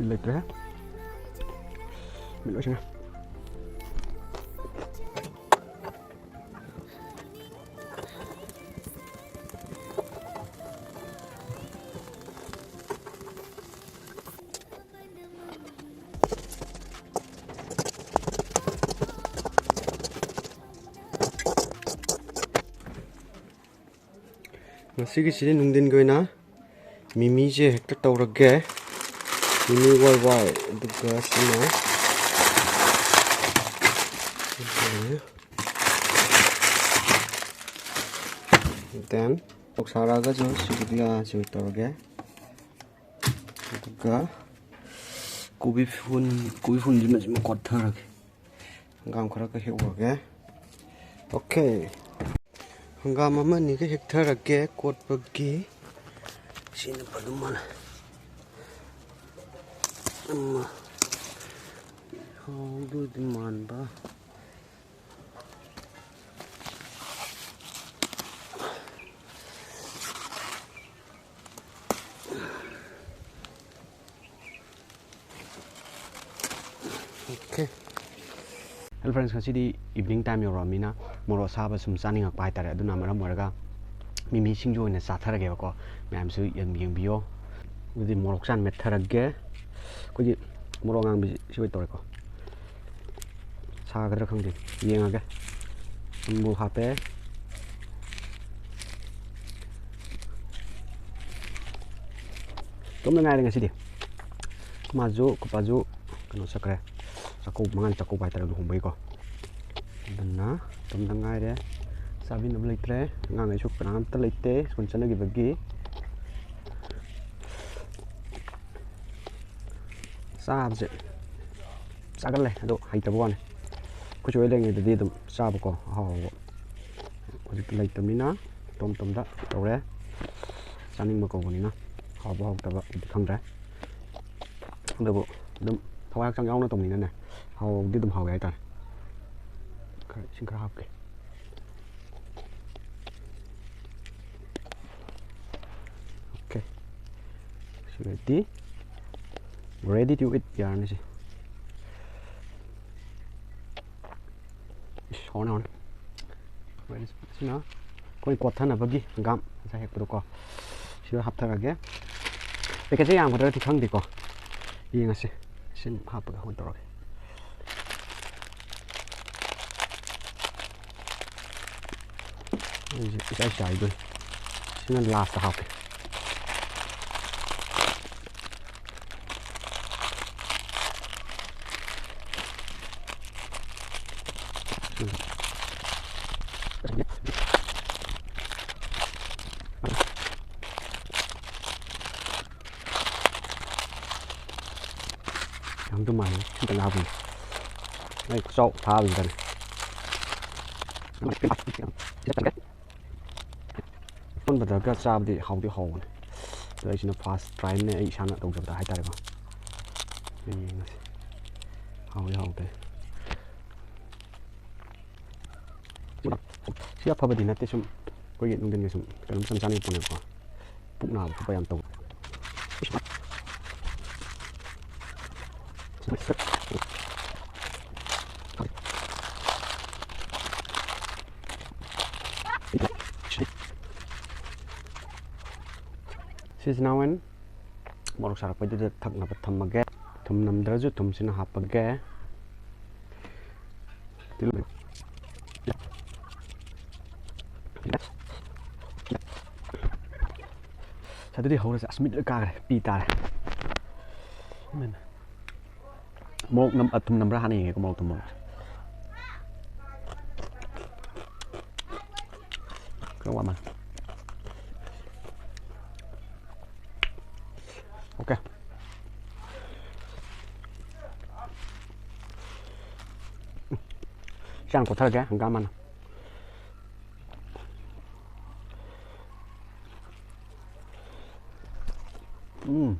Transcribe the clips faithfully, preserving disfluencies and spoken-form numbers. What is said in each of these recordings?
ꯂꯩꯇ꯭ꯔꯦ꯫ ꯃꯤꯠ ꯂꯣꯏ ꯁꯤꯡꯉꯦ꯫ ꯉꯁꯤꯒꯤꯁꯤꯗꯤ ꯅꯨꯡꯊꯤꯟꯒꯤ ꯑꯣꯏꯅ ꯃꯤꯃꯤꯁꯦ ꯍꯦꯛꯇ ꯇꯧꯔꯒꯦ꯫ ꯃꯤꯃꯤ ꯋꯥꯏ ꯋꯥꯏ, ꯑꯗꯨꯒ ꯁꯤꯅ, then ꯄꯣꯛꯁꯥꯔꯛꯑꯒꯁꯨ ꯁꯤꯕꯨꯗꯤ ꯁꯤ ꯇꯧꯔꯒꯦ꯫ ꯑꯗꯨꯒ ꯀꯣꯕꯤ ꯐꯨꯜ, ꯀꯣꯕꯤ ꯐꯨꯜꯁꯤꯃ ꯁꯤꯃ ꯀꯣꯠꯊꯔꯒꯦ꯫ ꯍꯪꯒꯥꯝ ꯈꯔꯒ ꯍꯦꯛꯎꯔꯒꯦ꯫ ꯑꯣꯀꯦ꯫ ꯍꯪꯒꯥꯝ ꯑꯃ ꯑꯅꯤꯒ ꯍꯦꯛꯊꯔꯒꯦ ꯀꯣꯠꯄꯒꯤ꯫ ꯁꯤꯅ ꯐꯗꯧ ꯃꯥꯜꯂꯦ꯫ ꯑꯃ ꯍꯥꯎꯗꯣꯏꯗꯤ ꯃꯥꯟꯕ꯫ Okay꯫ Hello friends, ꯉꯁꯤꯗꯤ evening time ꯌꯧꯔꯛꯑꯃꯤꯅ ꯃꯣꯔꯣꯛ ꯑꯁꯥꯕ ꯁꯨꯝ ꯆꯥꯅꯤꯡꯉꯛꯄ ꯍꯥꯏꯇꯥꯔꯦ꯫ ꯑꯗꯨꯅ ꯃꯔꯝ ꯑꯣꯏꯔꯒ ꯃꯤꯃꯤ ꯁꯤꯡꯖꯨ ꯑꯣꯏꯅ ꯆꯥꯊꯔꯒꯦꯕꯀꯣ꯫ ꯃꯌꯥꯝꯁꯨ ꯌꯦꯡ-, ꯌꯦꯡꯕꯤꯌꯣ꯫ ꯑꯗꯨꯗꯤ ꯃꯣꯔꯣꯛ ꯆꯥꯅ ꯃꯦꯠꯊꯔꯒꯦ꯫ ꯑꯩꯈꯣꯏꯒꯤ ꯃꯣꯔꯣꯛ ꯑꯉꯥꯡꯕꯁꯤ ꯁꯤ ꯑꯣꯏꯅ ꯇꯧꯔꯦꯀꯣ꯫ ꯁꯥꯒꯗ꯭ꯔꯥ ꯈꯪꯗꯦ, ꯌꯦꯡꯉꯒꯦ꯫ ꯊꯨꯝꯕꯨ ꯍꯥꯞꯄꯦ꯫ ꯏꯇꯣꯝꯇ ꯉꯥꯏꯔꯦ ꯉꯁꯤꯗꯤ꯫ ꯃꯥꯁꯨ, ꯀꯄꯥꯁꯨ ꯀꯩꯅꯣ ꯆꯠꯈ꯭ꯔꯦ, ꯆꯥꯛꯀꯧꯕ, ꯃꯉꯥꯅꯤ ꯆꯥꯛꯀꯧꯕ ꯍꯥꯏꯇꯥꯔꯦ, ꯂꯨꯍꯣꯡꯕꯒꯤꯀꯣ꯫ ꯑꯗꯨꯅ ꯏꯇꯣꯝꯇ ꯉꯥꯏꯔꯦ, ꯆꯥꯕꯤꯅꯕ ꯂꯩꯇ꯭ꯔꯦ꯫ ꯑꯉꯥꯡꯈꯩꯁꯨ ꯀꯅꯥꯝꯇ ꯂꯩꯇꯦ ꯁ꯭ꯀꯨꯜ ꯆꯠꯅꯈꯤꯕꯒꯤ꯫ ꯆꯥꯕꯁꯦ ꯆꯥꯒꯜꯂꯦ, ꯑꯗꯣ ꯍꯩꯇꯕ ꯋꯥꯅꯤ꯫ ꯑꯩꯈꯣꯏ ꯆꯦ ꯍꯣꯏ ꯂꯩꯔꯤꯉꯩꯗꯗꯤ ꯑꯗꯨꯝ ꯆꯥꯕꯀꯣ, ꯑꯍꯥꯎ ꯑꯍꯥꯎꯕ꯫ ꯍꯧꯖꯤꯛꯇꯤ ꯂꯩꯇꯕꯅꯤꯅ ꯏꯇꯣꯝ ꯏꯇꯣꯝꯗ ꯇꯧꯔꯦ꯫ ꯆꯥꯅꯤꯡꯕ ꯀꯧꯕꯅꯤꯅ ꯍꯥꯎꯕ ꯍꯥꯎꯇꯕꯗꯤ ꯈꯪꯗ꯭ꯔꯦ꯫ ꯑꯗꯨꯕꯨ ꯑꯗꯨꯝ ꯊꯋꯥꯏ ꯍꯛꯆꯥꯡ ꯌꯥꯎꯅ ꯇꯧꯕꯅꯤꯅꯅꯦ, ꯍꯥꯎꯗꯤ ꯑꯗꯨꯝ ꯍꯥꯎꯋꯦ ꯍꯥꯏꯇꯥꯔꯦ꯫ ꯈꯔ, ꯏꯁꯤꯡ ꯈꯔ ꯍꯥꯞꯀꯦ꯫ Okay꯫ ꯁꯤ ready꯫ Ready to eat ꯌꯥꯔꯅꯤ ꯁꯤ꯫ ꯏꯁ, ꯍꯥꯎꯔꯅꯤ, ꯍꯥꯎꯔꯅꯤ꯫ Ready꯫ ꯁꯤꯅ ꯑꯩꯈꯣꯏ ꯀꯣꯠꯊꯅꯕꯒꯤ ꯍꯪꯒꯥꯝ ꯉꯁꯥꯏ ꯍꯦꯛꯄꯗꯣꯀꯣ꯫ ꯁꯤꯗ ꯍꯥꯞꯊꯔꯒꯦ꯫ ꯄꯦꯀꯦꯠꯁꯦ ꯌꯥꯝꯒꯗ꯭ꯔꯗꯤ ꯈꯪꯗꯦꯀꯣ꯫ ꯌꯦꯡꯉꯁꯤ꯫ ꯁꯤ ꯍꯥꯞꯄꯒ ꯍꯣꯟ ꯇꯧꯔꯒꯦ꯫ ꯑꯩꯁꯦ ꯏꯆꯥꯏ ꯆꯥꯏꯗꯣꯏꯅꯤ꯫ ꯁꯤꯅ ꯂꯥꯁꯇ ꯍꯥꯞꯀꯦ꯫ ꯌꯥꯝ ꯑꯗꯨꯃꯥꯏꯅ ꯁꯤꯗ ꯂꯥꯛꯄꯅꯤ꯫ ꯑꯩ ꯆꯥꯎ ꯊꯥꯕꯁꯤꯗꯅꯦ꯫ ꯑꯄꯨꯟꯕꯗꯒ ꯆꯥꯕꯗꯤ ꯍꯥꯎꯗꯤ ꯍꯥꯎꯕꯅꯦ꯫ ꯑꯗꯣ ꯑꯩꯁꯤꯅ ꯐꯥꯔꯁ ꯇ꯭ꯔꯥꯏꯅꯦ, ꯑꯩ ꯏꯁꯥꯅ ꯇꯧꯖꯕꯗ ꯍꯥꯏꯇꯥꯔꯦꯀꯣ꯫ ꯌꯦꯡꯉꯁꯤ꯫ ꯍꯥꯎꯗꯤ ꯍꯥꯎꯗꯦ꯫ ꯁꯤ ꯑꯐꯕꯗꯤ ꯅꯠꯇꯦ, ꯁꯨꯝ ꯑꯩꯈꯣꯏꯒꯤ ꯅꯨꯡꯊꯤꯟꯒꯤ ꯁꯨꯝ ꯀꯩꯅꯣꯝ ꯁꯨꯝ ꯆꯥꯅꯤꯡꯉꯛꯄꯅꯦꯕꯀꯣ꯫ ꯄꯨꯛ ꯅꯥꯕ ꯈꯣꯠꯄ ꯌꯥꯝ ꯇꯧꯕ꯫ ꯁꯤꯁꯤꯅ ꯍꯣꯔꯦꯟ ꯃꯣꯔꯣꯛ ꯁꯥꯔꯛꯄꯩꯗꯨꯗ ꯊꯛꯅꯕ ꯊꯝꯃꯒꯦ꯫ ꯊꯨꯝ ꯅꯝꯗ꯭ꯔꯁꯨ ꯊꯨꯝꯁꯤꯅ ꯍꯥꯞꯄꯒꯦ꯫ ꯇꯤꯜꯍꯧ꯫ ꯑꯗꯨꯗꯤ ꯍꯧꯔꯁꯦ꯫ ꯑꯁ, ꯃꯤꯠ ꯂꯣꯏ ꯀꯥꯈ꯭ꯔꯦ꯫ ꯄꯤ ꯇꯥꯔꯦ꯫ ꯃꯣꯔꯣꯛ ꯅꯝ-, ꯑ, ꯊꯨꯝ ꯅꯝꯕ꯭ꯔꯥ ꯍꯥꯟꯅ ꯌꯦꯡꯒꯦꯀꯣ, ꯃꯣꯔꯣꯛ ꯊꯨꯝ ꯃꯣꯔꯣꯛ꯫ ꯈꯔ ꯋꯥꯠꯃꯜꯂꯦ꯫ ꯑꯣꯀꯦ꯫ ꯁꯤ ꯍꯥꯟꯅ ꯀꯣꯠꯊꯔꯒꯦ, ꯍꯪꯒꯥꯝ ꯍꯥꯟꯅ꯫ ꯎꯝ꯫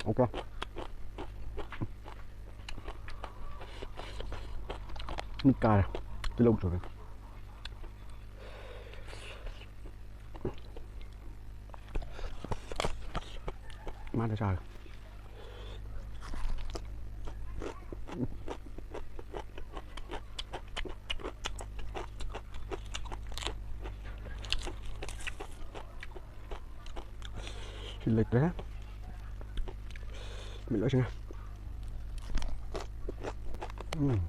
ꯑꯣꯀꯦ꯫ ꯃꯤꯠ ꯀꯥꯔꯦ꯫ ꯇꯤꯜꯍꯧ ꯆꯨꯔꯦ꯫ ꯃꯥꯗ ꯆꯥꯔꯒ꯫ ꯁꯤ ꯂꯩꯇ꯭ꯔꯦ꯫ ꯃꯤꯠ ꯂꯣꯏ ꯁꯤꯡꯉꯦ꯫ ꯎꯝ꯫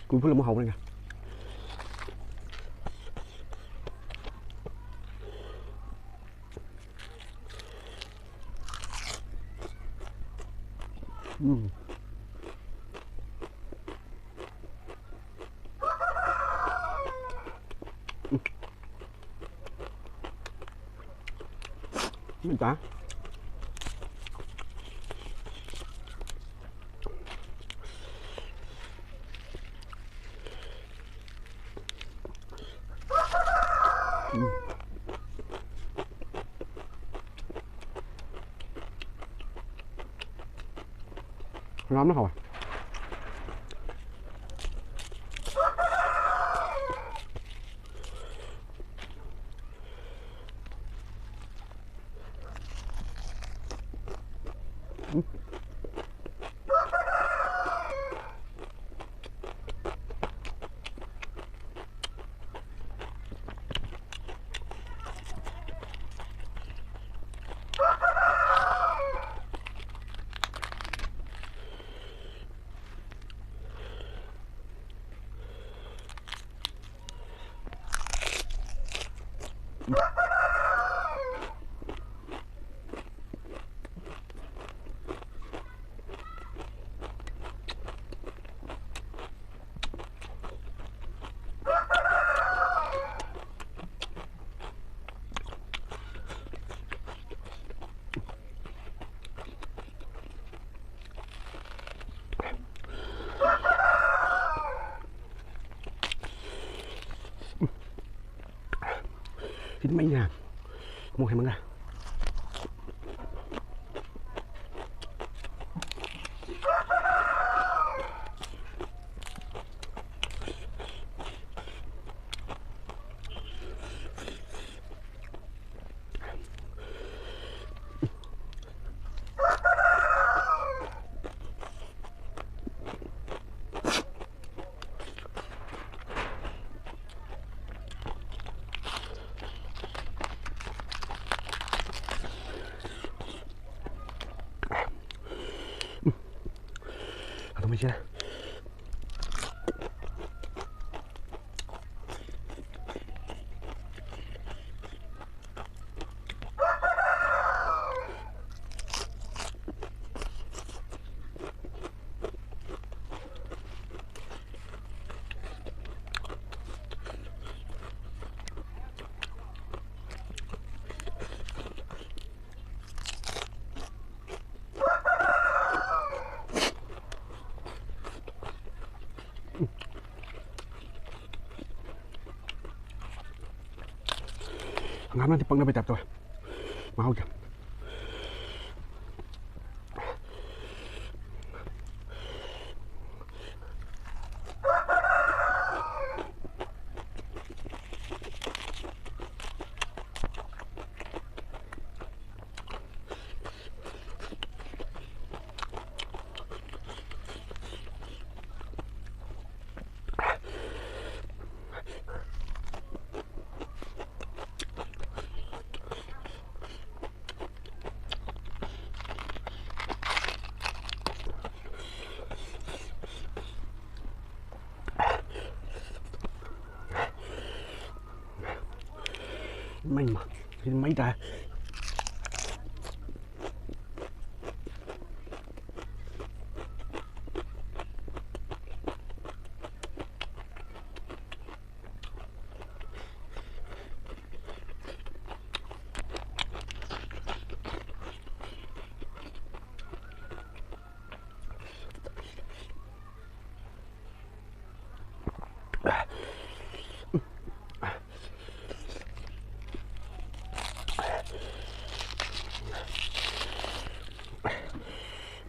ꯀꯨꯝꯐꯨꯜ ꯑꯃ ꯍꯥꯎꯕꯅꯤꯅꯦ꯫ ꯎꯝ꯫ ꯎꯝ, ꯇꯥ꯫ ꯎꯝ꯫ ꯌꯥꯝꯅ ꯍꯥꯎꯋꯦ꯫ ꯁꯤꯗꯤ ꯃꯩꯅꯦ꯫ ꯑꯃꯨꯛ ꯍꯦꯟꯃꯟꯈ꯭ꯔꯦ꯫ ꯇꯧꯃꯤꯟꯁꯤꯔ꯫ ꯍꯪꯒꯥꯝꯅꯗꯤ ꯄꯛꯅꯕꯩ ꯇꯥꯏꯞ ꯇꯧꯋꯦ ꯃꯍꯥꯎꯁꯦ꯫ ꯃꯩ ꯃꯥ ꯁꯤꯗꯤ ꯃꯩ ꯇꯥꯏ꯫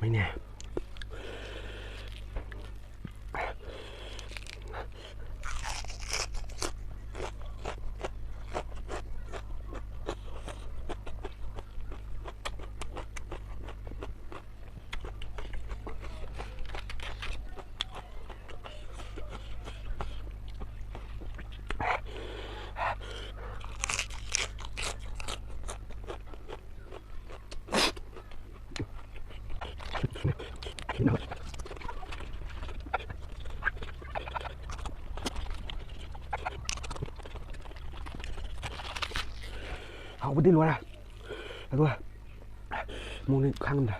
ꯃꯩꯅꯦ꯫ ꯍꯥꯎꯕꯗꯤ ꯂꯣꯏꯔꯦ꯫ ꯑꯗꯨꯒ ꯃꯑꯣꯡꯗꯤ ꯈꯥꯡꯉꯝꯗ꯭ꯔꯦ꯫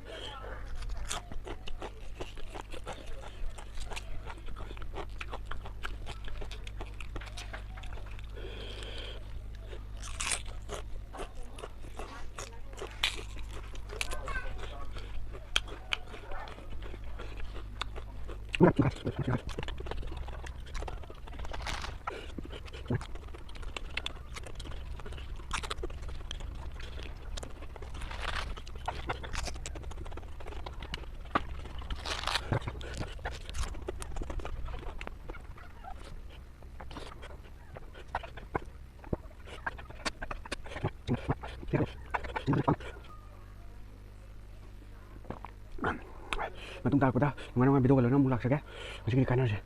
ꯃꯇꯨꯡ ꯇꯥꯔꯛꯄꯗ ꯅꯨꯡꯉꯥꯏ ꯅꯨꯡꯉꯥꯏ video ꯒ ꯂꯣꯏꯅ ꯑꯃꯨꯛ ꯂꯥꯛꯆꯒꯦ꯫ ꯍꯧꯖꯤꯛꯀꯤꯗꯤ ꯀꯥꯏꯅꯔꯁꯦ꯫